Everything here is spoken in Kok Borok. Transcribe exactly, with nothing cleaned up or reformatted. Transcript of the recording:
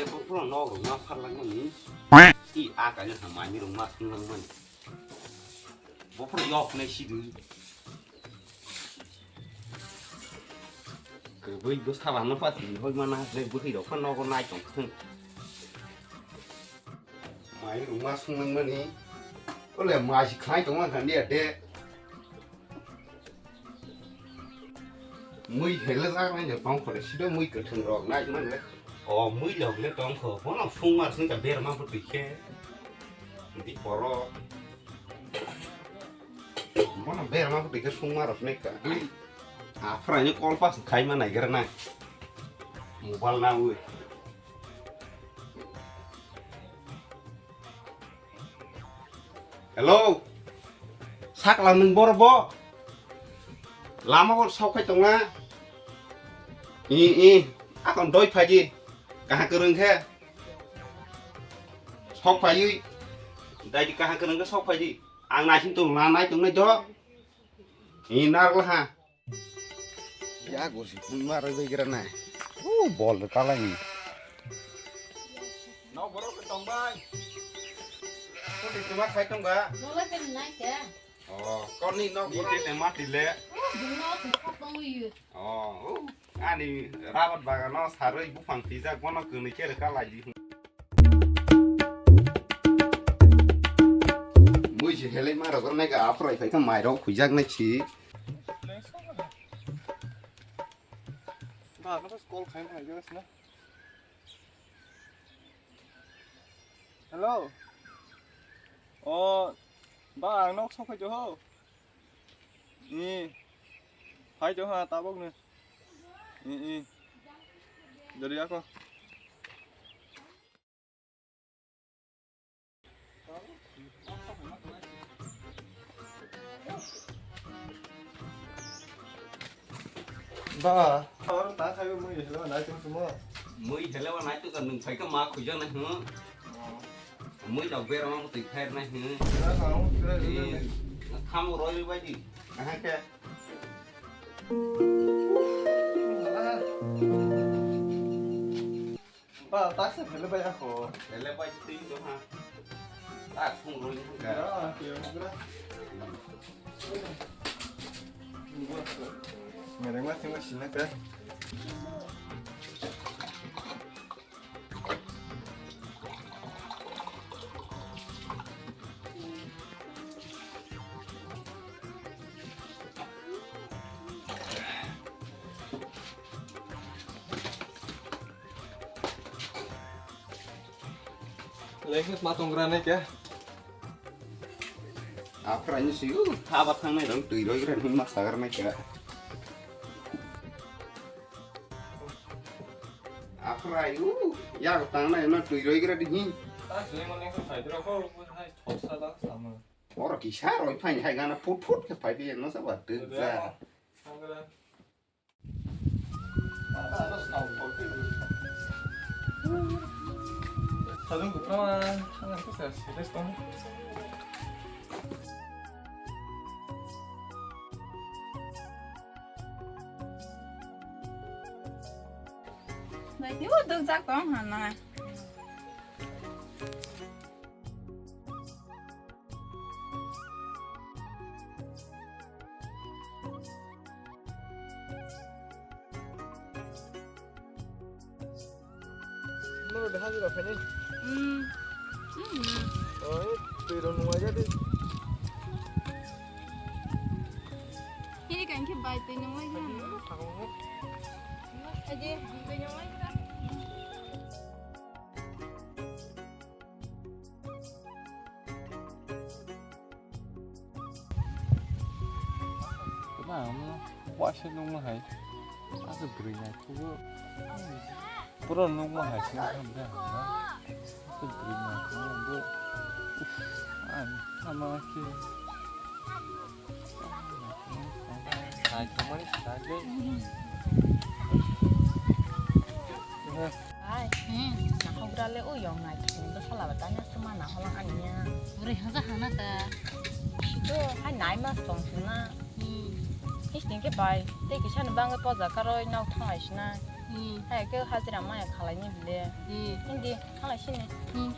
Buphuru nok rok ma pharlangmani. I a kaisa sa mani rok ma swnglangmani. Buphuru yok nai sidu. Kwbwi bwsa lama pati hoi mana le bwkhwi rok phano nogo nai tong thung. Mai ruma swngnang mani. Ole mai si khlai tong man khandi ade. Mui hele jak nai tong khore sido mui kwthwng rok nai man le. O mui lok le tong kho bono phung mar sing ka ber ma putui khe. Di poro. Bono berma ko tike sungma rok ne ka. Afra ni call pass khai ma nai gra na. Mobile na ui. Hello. Sakla nung bor bo. Lama ko sok khai tonga. I i. Akon doi phaji. Kaha kwrwng khe. Sok phaiwi. Dai di kaha kwrwng khe sok phaji. Ang naising tong na nai tong nai do. Ni nar la ha. Ya go si phun ma roi bai gra na. U bol de ta lai ni. No borok ke tong bai. Ko de tuma khai tong ga. Nola ke nai ke. Oh, ko ni no borok ke ma ti le. Oh, bung no ke ko tong yu. Oh, oh. Ani rabat bagan no saroi buphang tijak bono kwnwi khe rwkha lai di. Mui se helai ma rok nai ga aphrai khai kha mai rok khuijak nai si. Ba, no call khai ma nai ga sna. Hello. Oh, ba, ang nok sok khai ho. Ni. Phai jo ha tabok ni. Ni, ni. Dari ako. Ba, or ta khai mui hello nai tum sumo. Mui hello nai tu kan nung phai ka ma khuja na hu. Mui lok ber ma tui phair nai hu. Na ka mo kira. Kham roi bai di. Aha ke. Ba, ta se phele bai ako. Phele bai twi to ha. Ta sung roi ha ga. Ya, ya, ya. Mereng ma sing ma sina ka. Lengket ma tong gra nai kya? Aphra ni si u thaba thang nai rong twi roi gra ni ma sagar nai kya? Aphra u ya tang nai na twi roi gra di hin. Ta sui ma lengket phai dra ko ko hai thok sa da sama. Oro kisa roi phai hai gana phut phut khe phai di no sa ba twi ja. Sadung kuprama, ang aku sa serius tong. Nai ni udah jak tong hana. Noro de hajira phani. Hmm. Hmm. Oh, eh, twi rong nungwai jadi. Ini kan ke bai twi nungwai jadi. Sakong. Aje twi nungwai jadi. Kwbangma waisa nukma hai. Asa bwrwi naithogo. Borok nukma hai se wngkha bwrwi naithogo bo. Uff, ani sama khe. Naithokmani swkang tei. Hai, hmm, nakhogra le o yong naithok ni bwsala ba tanya se mana holang ani ya. Bwrwi haja hana ta. Sido, hai nai mas tong sina. Hmm. His tin ke bai, tei kisa ni bangwi poja karoi nok thanglai sina. Hmm. Hai ke hajira maya khalai ni bile. Hmm. Hindi khalai sini. Hmm.